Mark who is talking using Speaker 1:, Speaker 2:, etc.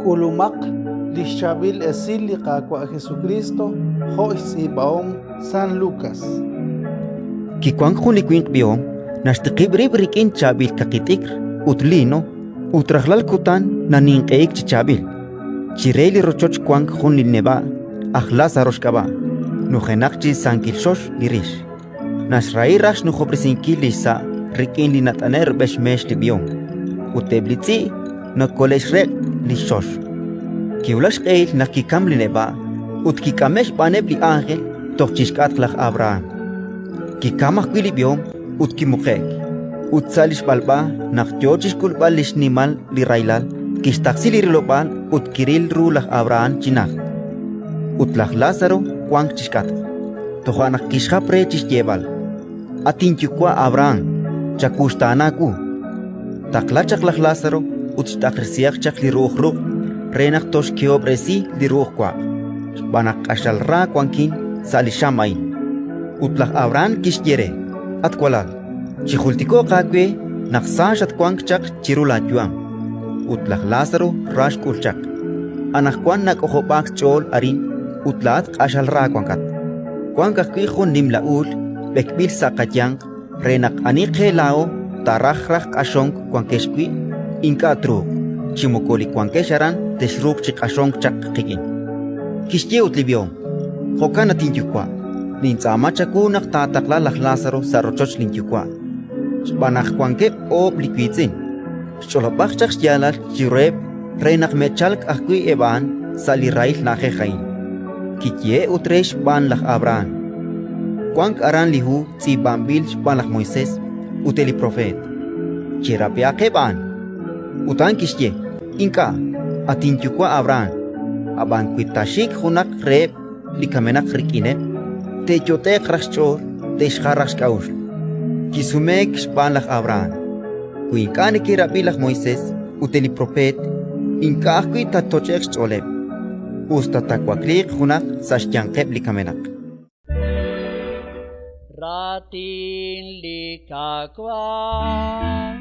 Speaker 1: K'ulumaq li xchaab'il esil li Qaawa' Jesukriist jo' xtz'iib'ahom San Lukas.
Speaker 2: Kiwank jun li winq b'ihom, naxtiqib' rib' rik'in chaab'il kaqi t'ikr ut liino, ut rajlal kutan naninq'ehik chi chaab'il. Chire li rochoch wank jun li neb'a', aj Lázaro xk'ab'a', nujenaq chi sankil xox li rix. Naxrahi raj xnujob'resinkil li xsa' rik'in li nat'ane'k rub'el xmeex li b'ihom, ut eb' li tz'i' nakole'xreq' li xxox. Kiwulak xq'ehil naq kikamk li neb'a' ut kik'ame'k xb'aaneb' li ánjel toj chi xk'atq laj Abrahán. Kikamk ajwi' li b'ihom ut kimuqe'k. Ut sa' li xb'alb'a, naq yo chi xk'ulb'al li xnimal li rahilal, kixtaqsi li rilob'aal ut kiril ru laj Abrahán chi najt, ut laj Lázaro wank chi xk'atq. Toja' naq kixjap re chi xyeeb'al: «At inyuwa' Abrahán, chawuxtaana wu! Taqla chaq laj Lázaro ut xt'aqresihaq chaq li ru'uj ruq' re naq toxkehob'resi li ru'uj waq', xb'aan naq q'axal ra wankin sa' li xam a'in». Ut laj Abrahán kixye re: «At walal, chijultiko'q aawe naq sa xatwank chaq chiru laayu'am, ut laj Lázaro ra xk'ul chaq. Anaqwan nak'ojob'aak xch'ool arin ut laa'at q'axal ra wankat. Wank ajwi' jun nimla uul b'ekb'il sa' qayanq re naq ani qe laa'o taaraj raj q'axonk wankex wi', ink'a' truuq, chi moko li wankex aran texruuq chi q'axonk chaq qik'in». Kixye ut li b'ihom: «Jo'kan, at inyuwa', nintz'aama chawu naq taataqla laj Lázaro sa' rochoch linyuwa', xb'aan naq wankeb' oob' li wiitz'in. Xch'olob'aq chaq xyaalal chiruheb' re naq me'chalk ajwi' eb' a'an sa' li rahil na'ajej a'in». Kiyehe'k ut re xb'aan laj Abrahán: «Wank aran li hu tz'iib'anb'il xb'aan laj Moisés ut eb' li propeet; cherab'ihaqeb' a'an». Ut a'an kixye: «Ink'a', at inyuwa' Abrahán, ab'an wi taaxik junaq reheb' li kamenaq rik'ineb', te'yot'e'q raj xch'ool te'xjal raj xk'a'uxl». Kisumeek xb'aan laj Abrahán: «Wi ink'a' neke'rab'i laj Moisés ut eb' li propeet, ink'a' ajwi' taatoch'e'q xch'ooleb', us ta taawakliiq junaq sa' xyanqeb' li kamenaq».
Speaker 3: Raatin li Qaawa'.